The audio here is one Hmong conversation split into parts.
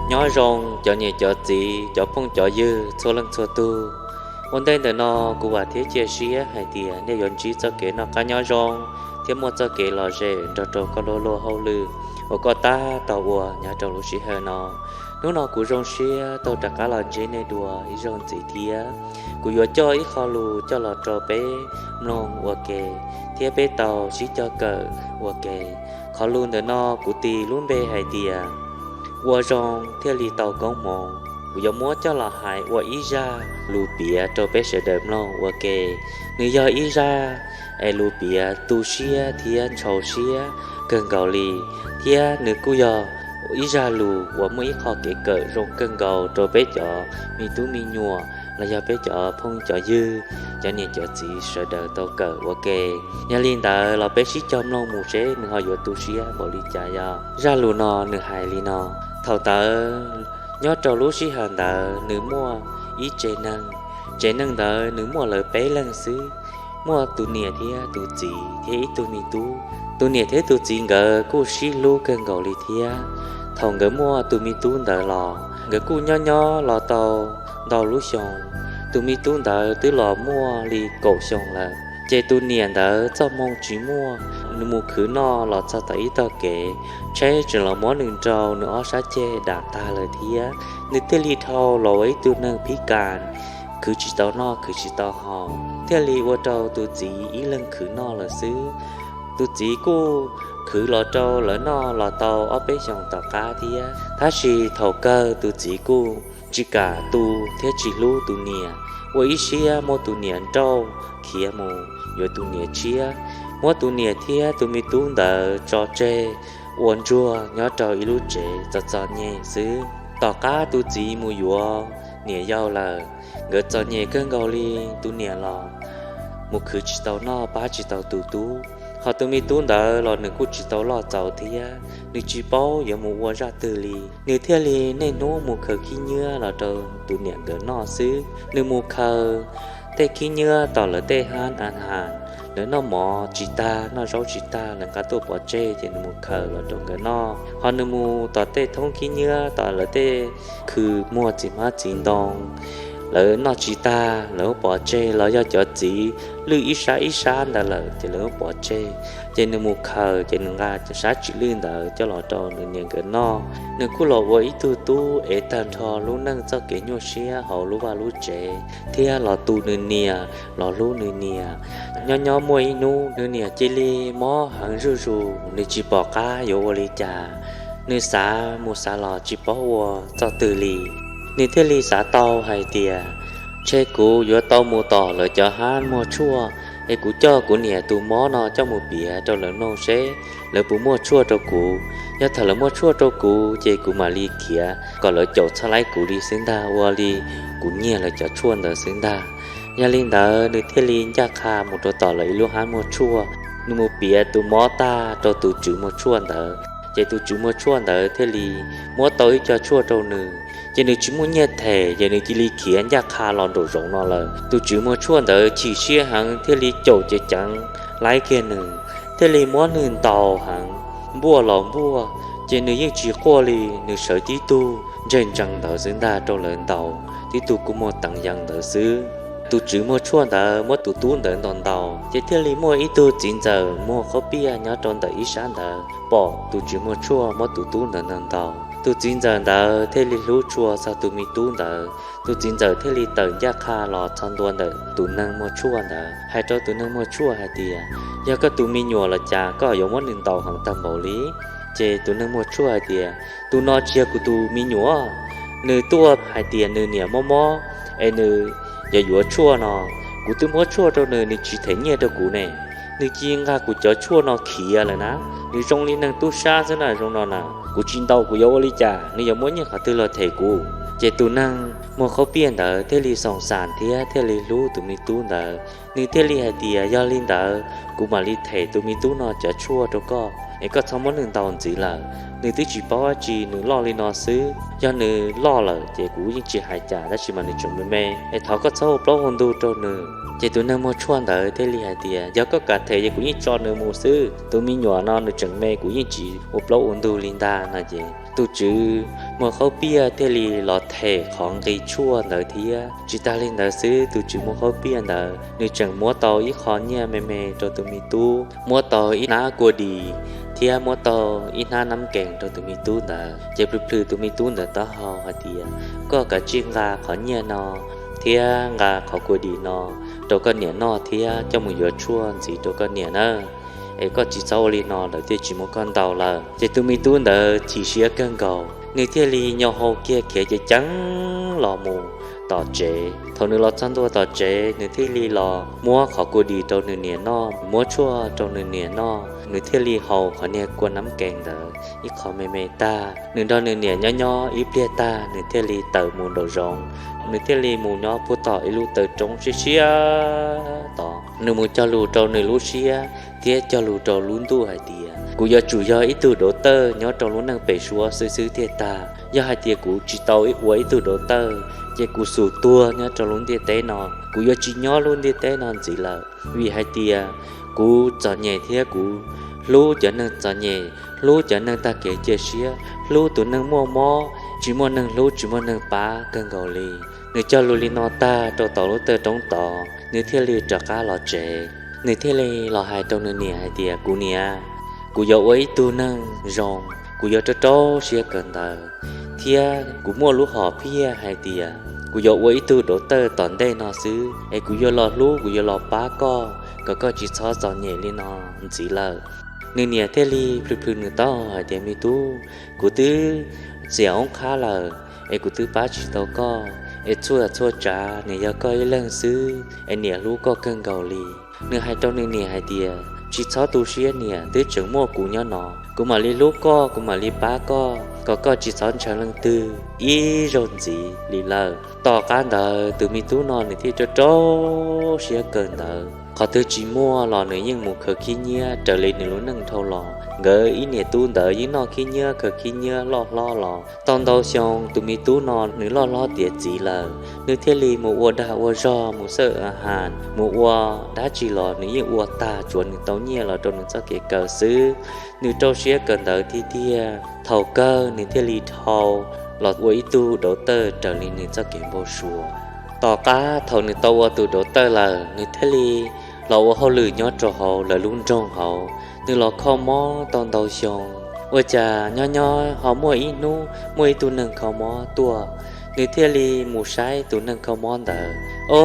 Nyob zoo cov niam cov txiv, cov phooj cov ywg txhua leej txhua tug. Ua ntej ntawm no kuv vam thiab cia siab hais tias nej yuav ntsib txoj kev noj qab nyob zoo thiab muaj txoj kev lom zem nrog rau koj luag luag hauj lwm uas koj tab tom ua nyob rau lub sij hawm no. Hnub no kuv zoo siab tau rov qab los ntsib nej dua ib zaug ntxiv thiab. Kuv yuav coj ib qho lus coj los rau peb mloog ua ke thiab peb tau sib cog kawm ua ke. Qhov lus ntawm no kuv tis lub npe hais tias ua zoo thiaj li tau koob hmoov. Kuv yuav muab coj los hais ua ib zaj lus piav rau peb sawv daws mloog ua ke. Nws yog ib zaj es lus piav tu siab thiab ntshaus siab kawg nkaus li, thiab nws kuj yog ib zaj lus uas muaj ib qho kev kawm zoo kawg nkaus rau peb cov me tub me nyuam los yog peb cov phooj cov ywg, cov niam cov txiv sawv daws tau kawm ua ke. Yog li ntawd los peb sib cog mloog mus seb nws ho yuav tu siab npaum li cas. Yog zaj lus no nws hais li no: Thaum ntawd, nyob rau lub sij hawm ntawd nws muaj ib tsev neeg. Tsev neeg ntawd nws muaj lawv peb leeg xwb, muaj tus niam thiab tus txiv thiab ib tug me tub. Tus niam thiab tus txiv nkawd kuj sib hlub kawg nkaus li thiab. Thaum nkawd muaj tus me tub ntawd los nkawd kuj nyob nyob los tau ntau lub xyoo. Tus me tub ntawd twb los muaj li kaum xyoo lawm, ces tus niam ntawd txoj hmoo tsis muaj, nws mus khwv noj los txog tom ib tog kev, tsheb tseem los muab nws nrau nws ob sab ceg dam tag lawm thiab. Nws thiaj li dhau los ua ib tug neeg phib kas, khwv tsis tau noj khwv tsis tau haus, thiaj li ua rau tus txiv ib leeg khwv noj lawm xwb. Tus txiv kuj khwv los rau lawv noj los tau ob peb xyoos tom qab thiab, tab sis thaum kawg tus txiv kuj tsis kam tu thiab tsis hlub tus niam. Ua ib siab muab tus niam nrauj khiav mus yuav tus niam tshiab, muab tus niam thiab tus me tub ntawd tso tseg ua ntsuag nyob rau ib lub tsev txom txom nyem xwb. Tom qab tus txiv mus yuav niam yau lawm, nkawd txom nyem kawg nkaus li. Tus niam los mus khwv tsis tau noj pab tsis tau tus tub, ho tus me tub ntawd los nws kuj tsis tau loj txaus thiab, nws tsis paub yuav mus ua zaj twg li. Nws thiaj li niaj hnub mus khaws khib nyiab los rau tus niam nkawd noj xwb. Nws mus khaws tej khib nyiab tom lawv tej hab a has, lawv noj mov tsis tag noj zaub tsis tag lawv nqa tuaj pov tseg ces nws mus khaws los rau nkawd noj. Ho nws mus tom tej thoob khib nyiab tom lawv tej khw muag txiv hmab txiv ntoo, lawv noj tsis tag lawv pov tseg los yog cov txiv lwj ib sab ib sab ntawd lawm ces lawv pov tseg, ces nws mus khaws ces nws nqa sab tsis lwj ntawd coj los rau nws niam nkawd noj. Nws kuj los ua ib tug tub ev tag nrho lub neej txoj kev nyuaj siab hauv lub vaj lub tsev thiab los tu nws niam los hlub nws niam. Nyob nyob muaj ib hnub nws niam cia li mob heev zuj zus, nws tsis pom qab yuav ua li cas. Nws xav mus xav los tsis paub ua txoj twg li. Nws thiaj li xav tau hais tias, ntshe kuv yuav tau mus tom lawv cov hab muag tshuaj, es kuv coj kuv niam tus mob no coj mus piav rau lawv mloog seb lawv puas muaj tshuaj rau kuv. Yog thaum lawv muaj tshuaj rau kuv ces kuv mam li khiav kom lawv caum txhaj laib kuv li xwb ntag, ua li kuv nyiag lawv cov tshuaj ntawd xwb ntag. Yog li ntawd nws thiaj li ncaj qha mus rau tom lawv ib lub hab muag tshuaj. Nws mus piav tus mob tag rau tus tswv muag tshuaj ntawd, ces tus tswv muag tshuaj ntawd thiaj li muab tau ib co tshuaj rau nws, ces nws tsis muaj nyiaj them ces nws cia li khiav ncaj qha los nraum zoov no lawm. Tus tswv muag tshuaj ntawd chim siab heev thiaj li caum ceev ceev laib kiag nws, thiaj li muab nws ntaus heev, npuaj los npuaj, ces nws yeej tsis quaj li. Nws sawv tib tug ntseg ntsees ntawd xwb ntag rau lawv ntaus, tib tug kua muag teev yees ntawd xwb. Tus tswv muag tshuaj ntawd muab tus tub ntawd ntaus ntaus, ces thiaj li muaj ib tug txiv ntxawm muag qaub piaj nyob rau ntawm ib sab ntawd pom tus tswv muag tshuaj muab tus tub ntawd ntaus ntaus. Tus txiv ntxawm ntawd thiaj li hlub tshua txog tus me tub ntawd. Tus txiv ntxawm thiaj li tawm ncaj qha los txog ntua ntawm tus neeg muag tshuaj ntawd, hais rau tus neeg muag tshuaj hais tias, yog koj tus me nyuam los cas koj yuav muab nws ntaus heev tag npaum li? Ces tus neeg muag tshuaj hais tias, tus no tsis yog kuv tus me nyuam, nws tuaj hais tias nws niam mob mob es nws yuav yuav tshuaj no. Kuv twb muab tshuaj rau nws, nws tsis them nyiaj rau kuv ne. Nws cia li nqa kuv cov tshuaj no khiav lawm na. Nws zoo li neeg tub sab xwb na, zoo no na. Kuv tsis ntaus kuv yuav ua li cas, nws yuav muab nyiaj qhov twg los them kuv? Ces tus neeg muag qaub piaj ntawd thiaj li xoom xam thiab thiaj li hlub tus me tub ntawd. Nws thiaj li hais tias, yog li ntawd kuv mam li them tus me tub no cov tshuaj rau koj es koj txhob muab nws ntaus ntxiv lawm. Nws twb tsis paub dab tsi, nws loj li no xwb. Yog nws loj lawm ces kuv yeej tsis hais cas, tab sis mas nws tseem me me, es thov koj txhob ua plaub ua ntug rau nws. Ces tus neeg muag tshuaj ntawd thiaj li hais tias, yog koj kam them ces kuv yeej tso nws mus xwb. Tus me nyuam no nws tseem me, kuv yeej tsis ua plaub ua ntug li ntag no ces Tus tswv muag qaub piaj thiaj li los them qhov nqi tshuaj ntawd thiab. Tsis tas li ntawd xwb, tus tswv muag qaub piaj ntawd nws tseem muab tau ib qho nyiaj me me rau tus me tub, muab tau ib hnab kua dis thiab muab tau ib hnab nab kees rau tus me tub ntawd. Ces plhws plhws tus me tub ntawd taub hau hais tias, koj kav tsij nqa qhov nyiaj no thiab nqa qhov kua dis no rau koj niam noj thiab coj mus yuav tshuaj ntxiv rau koj niam nawb. Es koj tsis txhob ua li no, lawv thiaj tsis muab koj ntaus lawm. Ces tus me tub ntawd chim siab kawg nkaus, nws thiaj li nyo hau kiag khiav ceev ceev los mus tom tsev. Thaum nws los txog ntua tom tsev, nws thiaj li los muab qhov kua dis rau nws niam noj, muab tshuaj rau nws niam noj, nws thiaj li haus qhov niag kua nab kees ntawd ib qho me me tag. Nws nrog nws niam nyob nyob ib pliag tag, nws thiaj li tawm mus nraum zoov. Nws thiaj li mus nyob puag tom ib lub taw roob siab siab tod. Nws mus cog lus rau nws lub siab thiab cog lus rau lub ntuj hais tias, kuv yuav tsum yog ib tug dau tawj nyob rau lub neej pem suab xwb xwb tiag tag. Yog hais tias kuv tsis tau ua ib tug dau tawj, ces kuv xum tuag nyob rau lub ntiaj teb no, kuv yuav tsis nyob lub ntiaj teb no ntxiv lawm. Vim hais tias kuv txom nyem thiab kuv hlub cov neeg txom nyem, hlub cov neeg tag kev cia siab, hlub tus neeg muaj mob, tsis muaj neeg hlub tsis muaj neeg pab kawg nkaus li. Nws cog lus li no tag rau tom lub taw roob tod, nws thiaj li rov qab los tsev. Nws thiaj li los hais rau nws niam hais tias, kuv niam, kuv yuav ua ib tug neeg zoo, kuv yuav rau rau siab kawm ntawv, thiab kuv muaj lub hom phiaj hais tias kuv yuav ua ib tug dau tawj tom ntej no xwb, es kuv yuav los hlub, kuv yuav los pab koj kom koj tsis txhob txom nyem li no ntxiv lawm. Nws niam thiaj li plhws plhws nws taub hau hais tias, me tub, kuv twb txias oob qhab lawm, es kuv twb pab tsis tau koj, es txhua txhua tsav nws yog koj ib leeg xwb, es niam hlub koj kawg nkaus li. Nws hais rau nws niam hais tias, tsis txhob tu siab niam, twb tseem muaj kuv nyob no, kuv mam li hlub koj, kuv mam li pab koj kom koj tsis txhob ntshaw leej twg ib zaug ntxiv li lawm. Tom qab ntawd tus me tub no nws thiaj rau rau siab kawm ntawv, qhov twg tsis muaj los nws yeej mus khaws khib nyiab raws li nws lub neej dhau los. Nkawd ib niam tub ntawd yeej noj khib nyiab khaws khib nyiab loj hlob los tau ntau xyoo. Tus me tub no nws loj hlob tiav txiv lawm, nws thiaj li mus ua dag ua zog, mus xawb a has, mus ua dab tsi los nws yeej ua tag, tsuav nws tau nyiaj los rau nws txoj kev kawm xwb. Nws rau siab kawm ntawv tiag tiag, thaum kawg nws thiaj li dhau los ua ib tug dau tawj raws li nws txoj kev npau suav. Tom qab thaum nws tau ua tus dau tawj lawm, nws thiaj li los ua hauj lwm nyob rau hauv lawv lub nroog hauv. Nws los kho mob tau ntau xyoo, ua cas nyob nyob ho muaj ib hnub muaj ib tug neeg kho mob tuaj. Nws thiaj li mus saib tus neeg kho mob ntawd, o,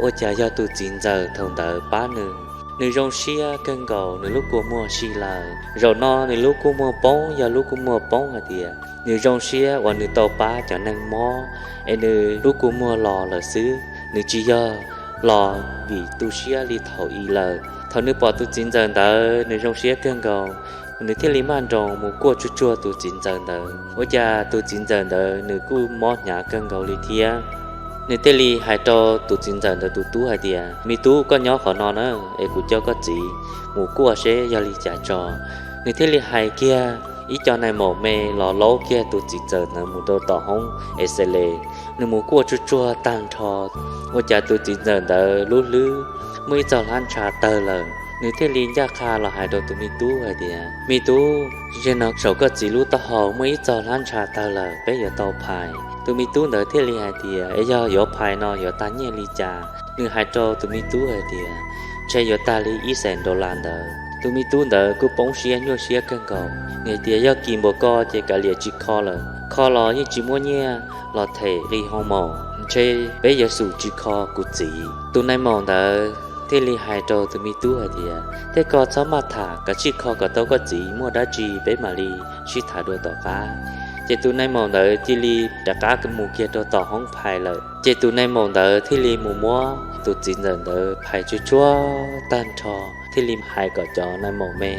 ua cas yog tus txiv ntxawm thaum ntawd pab nws. Nws zoo siab kawg nkaus, nws lub kua muag si lawm. Zaum no nws lub kua muag poob, yog lub kua muag poob hais tias nws zoo siab uas nws tau pab cov neeg mob, es nws lub kua muag los lawm xwb, nws tsis yog los vim tu siab li thaum i lawm. Thaum nws pom tus txiv ntxawm ntawd, nws zoo siab kawg nkaus, nws thiaj li maj nroos mus kuaj tsuag tsuag tus txiv ntxawm ntawd. Ua cas tus txiv ntxawm ntawd nws kuj mob hnyav kawg nkaus li thiab. Nws thiaj li hais rau tus txiv ntxawm ntawd tus tub hais tias, me tub, koj nyob qhov no na, es kuv coj koj txiv mus kuaj seb yog li cas tso. Nws thiaj li hais kiag ib co nais maum me los laub kiag tus txiv ntxawm ntawd mus rau tom hoob es xes les. Nws mus kuaj tsuag tsuag tag nrho, ua cas tus txiv ntxawm ntawd lub hlwb muaj ib txoj hlab ntsha tawg lawm. Nws thiaj li ncaj qha los hais rau tus me tub hais tias, me tub, zaum no saum koj txiv lub taub hau muaj ib txoj hlab ntsha tawg lawm, peb yuav tau phais. Tus me tub ntawd thiaj li hais tias, es yog yuav phais no yuav tag nyiaj li cas? Nws hais rau tus me tub hais tias, ntshe yuav tag li ib xees dollar ntawd. Tus me tub ntawd kuj poob siab nyuaj siab kawg nkaus, nws hais tias, yog kim npaum ko ces kav liam tsis kho lawm, kho los yeej tsis muaj nyiaj los them nqi hoo maum, ntshe peb yuav xum tsis kho kuv txiv. Tus nais maum ntawd thiaj li hais rau tus me tub hais tias, tej ko txhob maj tham, kav tsij kho kom tau koj txiv, muaj dab tsi peb mam li sib tham dua tom qab. Ces tus nais maum ntawd cia li rov qab mus kiag rau tom hoob phais lawm. Ces tus nais maum ntawd thiaj li mus muab tus txiv ntxawm ntawd phais tsuag tsuag tag nrho, thiaj li hais kom cov nais maum me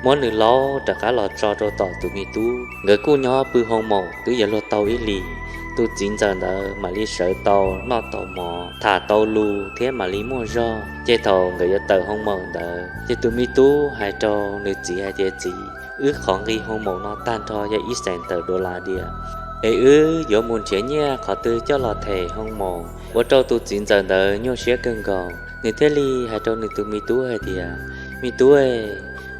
muab nws laub rov qab los tso rau tom tus me tub. Nkawd kuj nyob pw hoo maum twb yuav luag tau ib hlis, tus txiv ntxawm ntawd mam li sawv tau noj tau mov, tham tau lus thiab mam li muaj zog. Ces thaum nkawd yuav tawm hoo maum ntawd, ces tus me tub hais rau nws txiv hais tias, txiv, wb qhov nqi hoo maum no tag nrho yog ib xees tawm dollar diam, es wb yuav mus nrhiav nyiaj qhov twg coj los them hoo maum ua rau tus txiv ntxawm ntawd nyuaj siab kawg nkaus. Nws thiaj li hais rau nws tus me tub hais tias, me tub,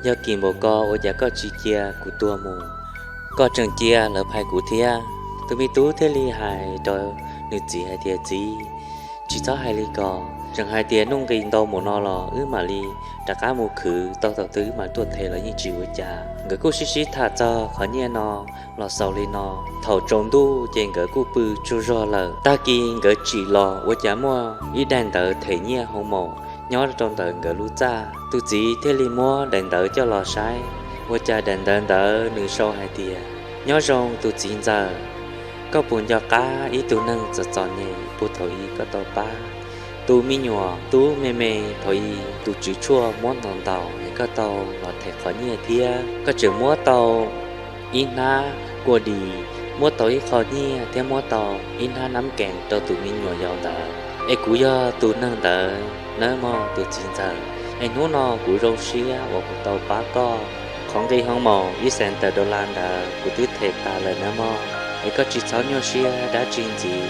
yog kim npaum ko ua cas koj tsis cia kuv tuag mus? Koj tseem cia lawv phais kuv thiab. Tus me tub thiaj li hais rau nws txiv hais tias, Txiv, tsis txhob hais li ko. Tseem hais tias nuj nqis ntau mus no los wb mam li rov qab mus khwv tau thaum twg wb mam tuaj them los yeej tsis ua cas. Nkawd kuj sib sib tham txog qhov nyiaj no los xaus li no. Thaum tsaus ntuj ces nkawd kuj pw tsaug zog lawm. Tag kis nkawd tsim los ua cas muaj ib daim ntawv them nyiaj hoo maum nyob rau ntawm nkawd lub txaj. Tus txiv thiaj li muab daim ntawv coj los saib, ua cas daim ntawv ntawd nws sau hais tias, Nyob zoo tus txiv ntxawm, koj puas nco qab ib tug neeg txom txom nyem puag thaum i koj tau pab? Tus me nyuam tub me me thaum i tus tswv tshuaj muab ntaus ntaus es koj tau los them qhov nyiaj thiab koj tseem muab tau ib hnab kua dis, muab tau ib qho nyiaj thiab muab tau ib hnab nab kees rau tus me nyuam yaus ntawd. Es kuv yog tus neeg ntawd nawb mog tus txiv ntxawm. Es hnub no kuv zoo siab uas kuv tau pab koj. Qhov nqi hoo maum ib xees tawm dollar ntawd kuv twb them tas lawm nawb mog. Es koj tsis txhob nyuaj siab dab tsi ntxiv.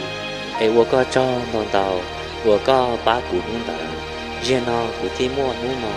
Es ua koj tsaug ntau ntau uas koj pab kuv hnub ntawd. Ziag no kuv thiaj muaj hnub no.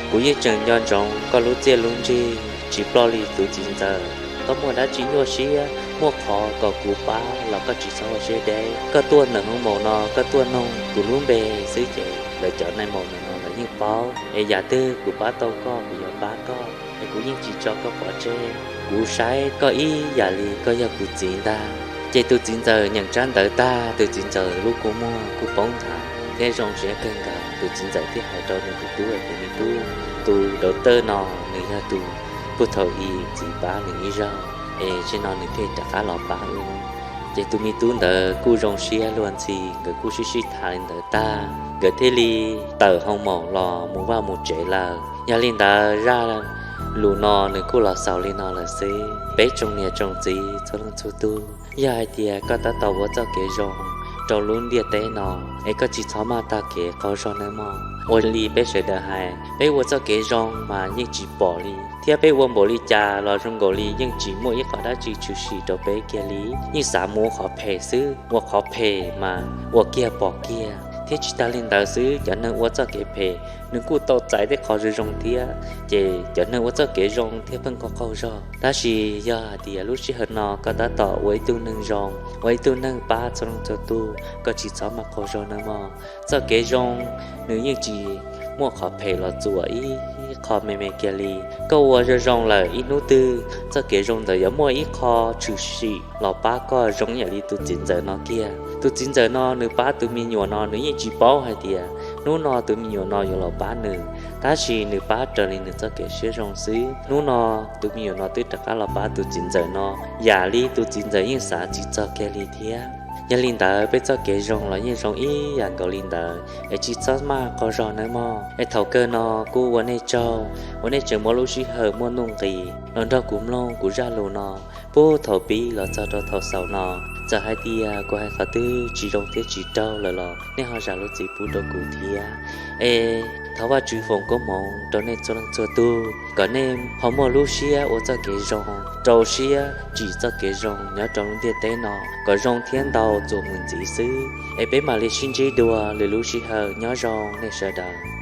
Kuv yeej tseem nco ntsoov koj lub txiaj lub ntsig tsis ploj li tus txiv ntxawm. Koj muaj dab tsi nyuaj siab, muaj qhov kom kuv pab los koj tsis txhob ua siab deb. Koj tuaj ntawm hoo maum no koj tuaj noog kuv lub npe xwb ces lawv cov nais maum ntawm no lawv yeej paub. Es yam twg kuv pab tau koj kuv yuav pab koj, es kuv yeej tsis tso koj pov tseg. Kuv saib koj ib yam li koj yog kuv txiv ntag. Ces tus txiv ntxawm nyeem tsab ntawv tag, tus txiv ntxawm lub kua muag kuj poob nthav thiab zoo siab kawg nkaus. Tus txiv ntxawm thiaj hais rau nws tus tub hais tias, Me tub, tus dau tawj no nws yog tus puag thaum i txiv pab nws ib zaug, es tsim no nws thiaj rov qab los pab wb. Ces tus me tub ntawd kuj zoo siab luag ntxhi, nkawd kuj sib sib tham li ntawd tag, nkawd thiaj li tawm hoo maum los mus vaj mus tsev lawm. Yog li ntawd zaj lus no nws kuj los xaus li no lawm xwb. Peb tsoom niam tsoom txiv txhua leej txhua tug, yog hais tias koj tab tom ua txoj kev zoo rau lub ntiaj teb no, es koj tsis txhob maj taug kev qaug zog nawb mog. Ua li peb sawv daws hais, peb ua txoj kev zoo mas yeej tsis pom li, thiab peb ua npaum li cas los zoo nkaus li yeej tsis muaj ib qho dab tsi tshwm sim rau peb kiag li. Yeej xav mus ua qhov phem xwb, ua qhov phem mas ua kiag pom kiag. Thiab tsis tas li ntawd xwb, cov neeg ua txoj kev phem nws kuj tau txais tej qhov zoo zoo thiab, ces cov neeg ua txoj kev zoo thiaj pheej qaug qaug zog. Tab sis yog hais tias lub sij hawm no koj tab tom ua ib tug neeg zoo, ua ib tug neeg pab txhua leej txhua tug, koj tsis txhob maj qaug zog nawb mog. Txoj kev zoo nws yeej tsis muaj qhov phem los txuas ib qho me me kiag li. Koj ua zoo zoo lawm, ib hnub twg txoj kev zoo ntawd yuav muaj ib qho tshwm sim los pab koj zoo yam li tus txiv ntxawm no kiag. Tus txiv ntxawm no nws pab tus me nyuam no nws yeej tsis paub hais tias hnub no tus me nyuam no yuav los pab nws, tab sis nws pab raws li nws txoj kev siab zoo xwb. Hnub no tus me nyuam no twb rov qab los pab tus txiv ntxawm no, yam li tus txiv ntxawm yeej xav tsis txog kiag li thiab. Yog li ntawd peb txoj kev zoo los yeej zoo ib yam nkaus li ntawd, es tsis txhob maj qaug zog nawb mog. Es thaum kawg no kuj ua nej tsaug uas nej tseem muab lub sij hawm muaj nuj nqis los nrog kuv mloog kuv zaj lus no puag thaum pib los txog rau thaum xaus no. Txawm hais tias kuv hais qhov twg tsis zoo thiab tsis raug lawm los nej ho zam lub txim pub rau kuv thiab. Es thov Vajtswv foom koob hmoov rau nej txhua leej txhua tug kom nej ho muaj lub siab ua txoj kev zoo, rau siab tsim txoj kev zoo nyob rau lub ntiaj teb no kom zoo thiab ntau txuas mus ntxiv xwb. Es peb mam li sib ntsib dua lwm lub sij hawm, nyob zoo nej sawv daws.